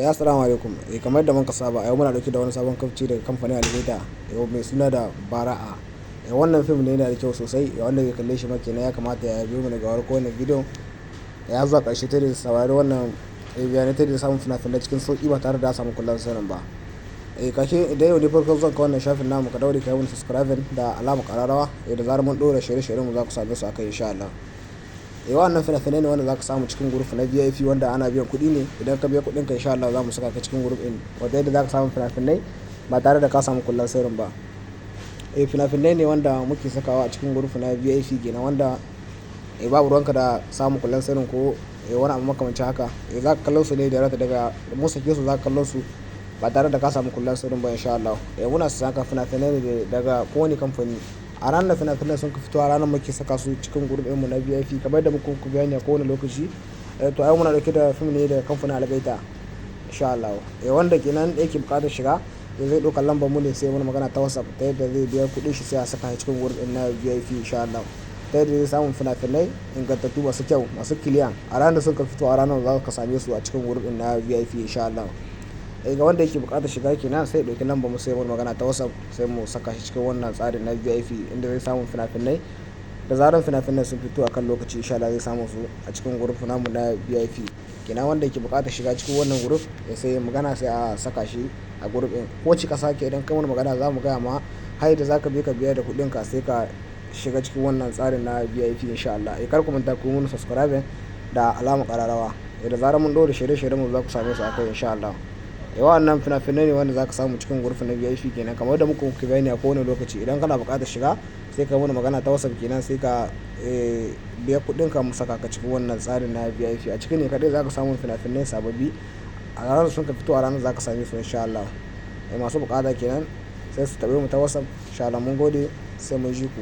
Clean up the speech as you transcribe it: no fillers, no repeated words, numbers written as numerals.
Assalamu alaikum. Kamar yadda muka saba, a yau muna dauke da wani sabon kafci daga kamfanin Algaita, mai suna da Bara'a. Wannan fim ne yana da kyau sosai, wanda bai kalle shi ba kenan ya kamata ya biyo mu daga farko wannan bidiyon ya zuwa ƙarshe ta da saurari wannan bayanai ta da samun fina-finai cikin sauƙi ba tare da ya samu kullum sanin ba. Kashe idan yau ne farkon zuwan ka wannan shafin namu, ka daure ka yi wani subscribing da alamar ƙararrawa, da zarar mun ɗora shirye-shiryen mu za ku same su akai insha Allah. Wannan fina-finai ne wanda za ka samu cikin group na VIP wanda ana biyan kuɗi ne. Idan ka biya kuɗin ka, insha Allah za mu saka ka cikin group ɗin wanda yadda za ka samu fina-finai ba tare da ka samu kullum sirrin ba. Fina-finai ne wanda muke sakawa a cikin group na VIP kenan wanda babu ruwanka da samun kullum sirrin ko wani abu makamancin haka. Za ka kallo su ne da daga mun sake su, za ka kallo su ba tare da ka samu kullum sirrin ba insha Allah. Muna saka fina-finai ne daga kowane kamfani. A ranar da fina-finan sun fito, a ranar muke saka su cikin group ɗinmu na VIP kamar yadda muka muku bayani a kowane lokaci. To yau muna dauke da fim ne daga kamfanin Algaita insha Allah. Wanda kenan yake buƙatar shiga zai ɗauka lambar mu ne sai mana magana ta WhatsApp ta yadda zai biya kuɗin shi sai a saka shi cikin group ɗin na VIP insha Allah. Ta yadda zai samu fina-finai ingantattu, masu kyau, masu clear. A ranar da suka fito, a ranar za ka same su a cikin group ɗin na VIP insha Allah. Ga wanda yake buƙatar shiga kenan, sai ya ɗauki lambar mu sai mana magana ta WhatsApp, sai mu saka shi cikin wannan tsarin na VIP inda zai samu fina-finai da zarar fina-finan sun fito akan lokaci, insha Allah zai samu su a cikin group namu na VIP. Kenan wanda yake buƙatar shiga cikin wannan group ya sai magana, sai a saka shi a group ɗin. Ko wace ƙasa ke, idan ka mana magana za mu gaya ma har da za ka bi ka biya da kuɗin ka sai ka shiga cikin wannan tsarin na VIP insha Allah. Kar ku manta ku mun subscribe da alamar ƙararrawa. Da zarar mun ɗora shirye-shiryen mu za ku same su akai insha Allah. Wannan fina-finai ne wanda za ka samu cikin group na VIP kenan kamar yadda muka muku bayani a kowane lokaci. Idan kana buƙatar shiga, sai ka mana magana ta WhatsApp kenan, sai ka biya kuɗin ka mu saka ka cikin wannan tsarin na VIP. A cikin ne kaɗai za ka samu fina-finai sababbi. A ranar da sun ka fito, a ranar za ka same su insha Allah. Masu buƙata kenan sai su taɓe mu ta WhatsApp insha Allah. Mun gode, sai mun ji ku.